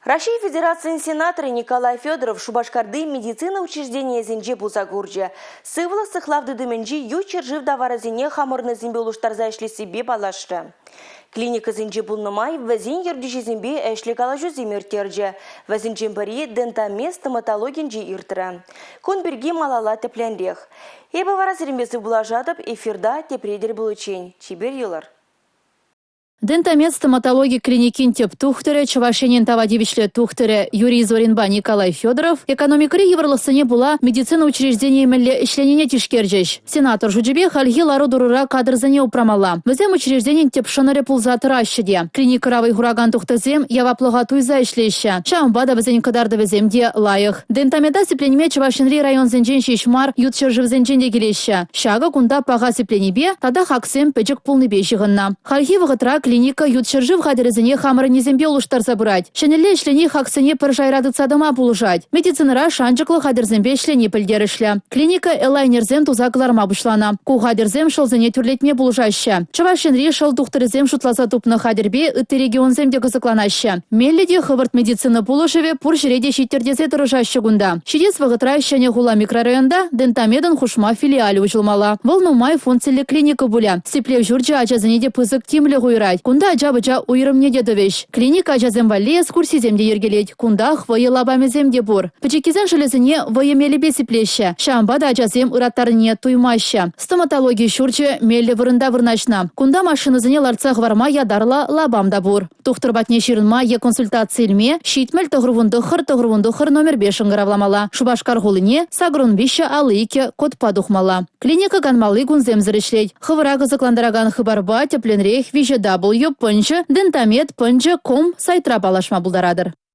Раҫҫей Федерацийӗн сенаторӗ Николай Федоров Шупашкарти медицина учрежденийӗсенче пулса курчӗ. Сывлӑх сыхлав тытӑмӗнчи ют ҫӗршыв таварӗсене хамӑрӑннисемпе улӑштарса ӗҫлессипе паллашрӗ. Клиникӑсенче пулнӑ май вӗсен ертӳҫисемпе ӗҫлӗ калаҫусем ирттерчӗ. Вӗсенчен пӗри Дентамед стоматологинче иртрӗ. Кун пирки малалла тӗплӗнрех. Эпӗ вара сирӗнпе сывпуллашатӑп, эфирта тепре тӗл пуличчен. Чипер юлӑр. Дентамед стоматологи клиникин тӗп тухтӑрӗ, Чӑваш Енӗн тава тивӗҫлӗ тухтӑрӗ Юрий Зоринпа Николай Федоров экономикӑри йывӑрлӑхсене пула медицина учрежденийӗ мӗнле ӗҫленине тишкерчӗҫ. Сенатор шучӗпе хальхи лару-тӑрура кадрсене упрамалла. Вӗсем учрежденин тӗп шӑнӑрӗ пулса тӑраҫҫӗ те. Клиникӑра вӑй хуракан тухтӑрсем яваплӑха туйса ӗҫлеҫҫӗ. Ҫавӑнпа та вӗсен кӑтартӑвӗсем те лайӑх. Дентамеда сипленме Чӑваш Енри районсенчен ҫеҫ мар, ют ҫӗршывсенчен те килеҫҫӗ. Ҫакӑ кунта паха сипленипе тата хаксем пӗчӗк пулнипе ҫыхӑннӑ. Хальхи вӑхӑтра клиника ют ҫӗршыв хатӗрӗсене хамӑрӑннисемпе улӑштарса пырать. Ҫӗнӗлле ӗҫлени хаксене пӗр шайра тытса тӑма пулӑшать. Медицинӑра шанчӑклӑ хатӗрсемпе ӗҫлени пӗлтерӗшлӗ. Клиника элайнерсем туса кӑларма пуҫланӑ. Ку хатӗрсем шӑлсене тӳрлетме пулӑшаҫҫӗ. Чӑваш Енри шӑл тухтӑрӗсем шутласа тупнӑ хатӗрпе ытти регионсем те кӑсӑкланаҫҫӗ. Меллӗ те хӑвӑрт медицина пулӑшӑвӗ пур ҫӗре те ҫиттӗр тесе тӑрӑшаҫҫӗ кунта. Ҫитес вӑхӑтра Ҫӗнӗ хула микрорайонта Дентамедӑн хушма филиалӗ уҫӑлмалла. Вӑл нумай функциллӗ клиника пулӗ. Сиплев ҫурчӗ ачасене те пысӑк тимлӗх уйӑрать. Кунта ача-пӑча уйрӑмне те тӑвӗҫ. Клиника ачасем валли экскурсисем те йӗркелет. Кунтах вӑйӑ лапамӗсем те пур. Пӗчӗккисен шӑлӗсене вӑйӑ мелӗпе сиплеҫҫӗ. Ҫавӑнпа та ачасем ыраттарнине туймаҫҫӗ. Стоматологи ҫурчӗ меллӗ вырӑнта вырнаҫнӑ. Кунта машинӑсене лартса хӑварма ятарлӑ лапам та пур. Тухтӑр патне ҫырӑнма е консультаци илме 70 99 99 номерпе шӑнкӑравламалла. Шупашкар хулине 83 52 кодпа тухмалла. Клиника канмалли кунсемсӗр ӗҫлет. Хӑвӑра кӑсӑклантаракан хыпарпа тӗплӗнрех 3 W пӑнчӑ дентамед пӑнчӑ ком сайтра паллашма пултаратӑр.